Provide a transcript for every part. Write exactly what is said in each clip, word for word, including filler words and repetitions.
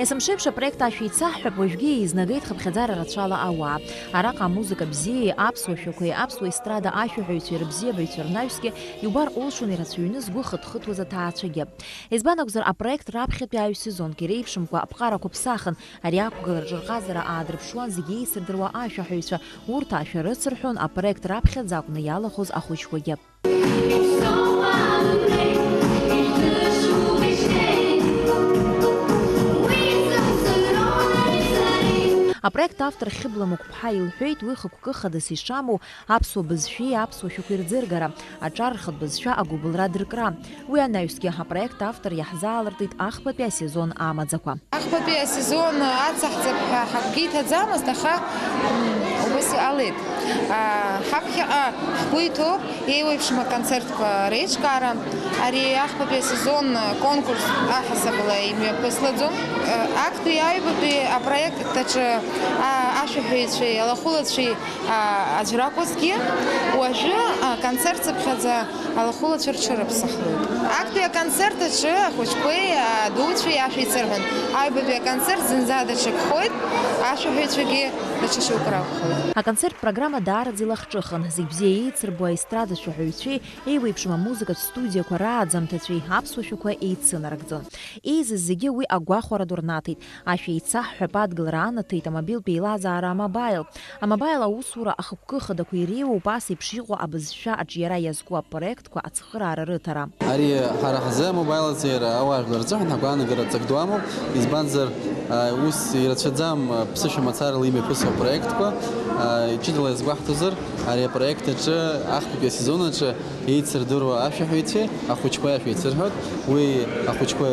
Есымшеиԥш апроект Ашәа еицаҳҳәап уажәгьы еизнагеит хыԥхьаӡара рацәала ауаа. Араҟа амузыка бзиеи, аԥсуа шәақәеи, аԥсуа естрада ашәаҳәаҩцәеи рыбзиабаҩцәа рнаҩсгьы иубар улшон ирацәаҩны згәы хыҭхыҭуаз аҭаацәагьы. Избан акәзар, апроект раԥхьатәи аҩ сезонк иреиԥшымкәа аԥҟарақәа ԥсахын. Ари ақәгылараҿы рҟазара аадырԥшуан зегьы еицырдыруа ашәаҳәаҩцәа, урҭ ашәа рыцырҳәон апроект раԥхьаӡа акәны иалахәыз ахәыҷқәагьы. Апроект автор Хьыбла Мықәԥҳа илҳәеит уи хықәкы хадас ишамоу аԥсуа бызшәеи аԥсуа шәақәеи рӡыргара, аҿар рхатә бызшәа агәыбылра адыркра. Уи анаҩсгьы апроект автор иаҳзаалыртит ахԥатәи асезон амаӡақәа. Ахԥатәи асезон ацаҳҵап ҳәа ҳагәгьы иҭаӡамызт, аха, м, убас иҟалеит. А, ҳаԥхьаҟа ҳгәы иҭоуп еиуеиԥшым аконцертқәа реиҿкаара. Ари ахԥатәи асезон конкурс аҳасабала имҩаԥыслаӡом. Актәи аҩбатәи апроект аҿы, а, ашәаҳәаҩцәеи алахәылацәеи, а, аӡә ракәызҭгьы, уажәы, а, аконцерт цыԥхьаӡа алахәылацәа рҽырыԥсахлоит. Актәи аконцерт аҿы ахәыҷқәеи адуцәеи ашәа еицырҳәон. Аҩбатәи аконцерт зынӡа даҽакхоит, ашәаҳәаҩцәагьы даҽа шьоук ракәхоит. Аконцерт программа даараӡа илахҿыхын, зегь бзиа еицырбо аестрада шәаҳәаҩцәеи еиуеиԥшым амузыкатә студиақәа рааӡамҭацәеи аԥсуа шәақәа еицынарыгӡон. Еизаз зегьы уи агәахәара ду рнаҭеит. Ашәа еицаҳҳәап адгылара анаҭеит амобилтә еилазаара амобаил. Амобаил аусура ахықәкы хадақәа иреиуоуп ас еиԥш иҟоу абызшәа аҿиара иазку апроектқәа ацхыраара рыҭара. Ари ҳара ҳзы амобаил аҵеира ауаажәлар рзыҳәан ҳгәаанагара ҵак ду амоуп, избанзар, а, ус ирацәаӡам, а, ԥсышәа мацарала имҩаԥысуа апроектқәа, а, ҷыдала иазгәаҳҭозар, ари апроект аҿы ахԥатәи асезон аҿы еицырдыруа ашәаҳәаҩцәеи ахәыҷқәеи ашәа еицырҳәоит. Уи ахәыҷқәа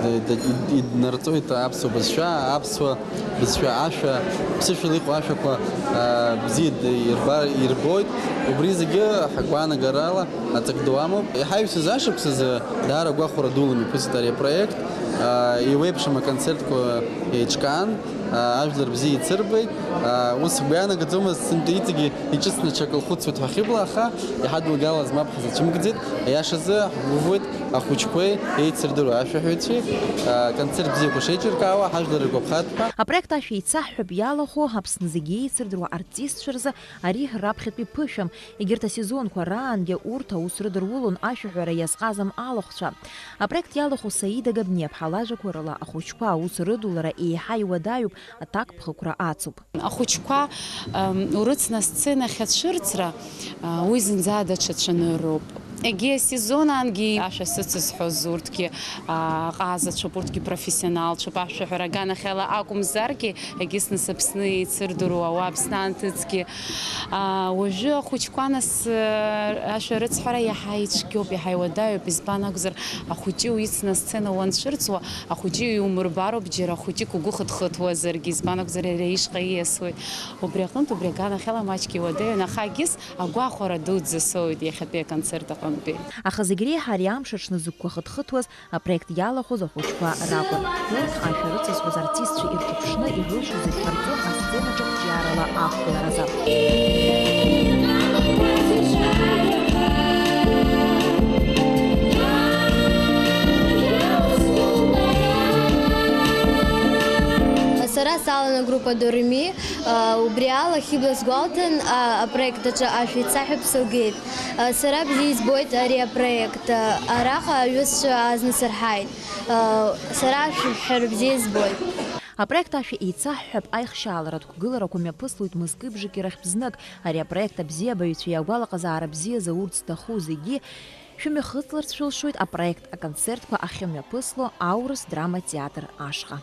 д-, д-, ид-, иднарҵоит аԥсуа бызшәа, аԥсуа бызшәа ашәа, ԥсышәала иҟоу ашәақәа, аа, бзиа д-, ирба-, ирбоит. Убри зегьы ҳгәаанагарала аҵак ду амоуп. Иҳаҩсыз ашықәсазы даара гәахәара дула мҩаԥысит ари апроект. Аа, еиуеиԥшым аконцертқәа еиҿкаан. Аа, ажәлар бзиа еицырбеит. Аа, ус сгәы ианагаӡомызт, сынтәа иҵегьы иҿыцны ҽак лхәыцуеит ҳәа Хьыбла, аха иҳадылгалаз мап ҳзацәымгӡеит. Аиашазы, ҳгәыӷуеит ахәыҷқәеи еицырдыруа ашәаҳәаҩцәеи, аа, концерт бзиақәа шеиҿыркаауа, ҳажәлар ргәаԥхартә ҳәа. Апроект Ашәа еицаҳҳәап иалахәу Аԥсны зегьы еицырдыруа артистцәа рзы ари раԥхьатәи ԥышәам. Егьырҭ асезонқәа раангьы урҭ аус рыдырулон ашәаҳәара иазҟазам алахәцәа. Апроект иалахәу Саида Габниаԥҳа лажәақәа рыла, ахәыҷқәа аус рыдулара еиҳа иуадаҩуп, аҭакԥхықәра ацуп. Ахәыҷқәа, ам, урыцны асценахь ацәырҵра, а, уи зынӡа даҽа цәанырроуп. Егьи асезон ангьы ашәа сыцызҳәоз урҭгьы, а, ҟазацәоуп, урҭгьы профессионалцәоуп, ашәаҳәара аганахьала акәымзаргьы, егьыс нас Аԥсны еицырдыруа ауаа Аԥсны анҭыҵгьы. А, уажәы ахәыҷқәа нас, а, ашәа рыцҳара иаҳа ицәгьоуп, иаҳа иуадаҩуп, избан акәзар, ахәыҷы уицны асцена уанцәырҵуа, ахәыҷы иумырбароуп, џьара ахәыҷык угәы хыҭхыҭуазаргьы, избан акәзар, иара ишҟа ииасуеит. Убри аҟынтә, убри аганахьала маҷк иуадаҩын, аха егьыс агәахәара дуӡӡа соуеит иахьатәи аконцерт аҟынтәи. Аха зегь реиҳа ари амш аҽны зыгәқәа хыҭхыҭуаз апроект иалахәыз ахәыҷқәа ракәын. Урҭ ашәа рыҵазкуаз артистцәа ирҿыԥшны, ирылшоз зегь ҟарҵон асценаҿы қәҿиарала ақәгыларазы. Сара салан агруппа Дореми, убри ала Хьыбла сгәалҭан, апроект аҿы ашәа еицаҳҳәап сылгеит. Сара бзиа избоит ари апроект. Араҟа аҩызцәа азна сырҳаит. Сара ашәаҳәара бзиа избоит. Апроект Ашәа еицаҳҳәап аихшьааларатә қәгыларақәа мҩаԥыслоит мызкы-бжаки рахьтә знык. Ари апроект абзиабаҩцәа иагәалаҟазаара бзиа заурц зҭаху зегьы шәымҩахыҵларц шәылшоит апроект аконцертқәа ахьымҩаԥысло аурыс драма театр ашҟа.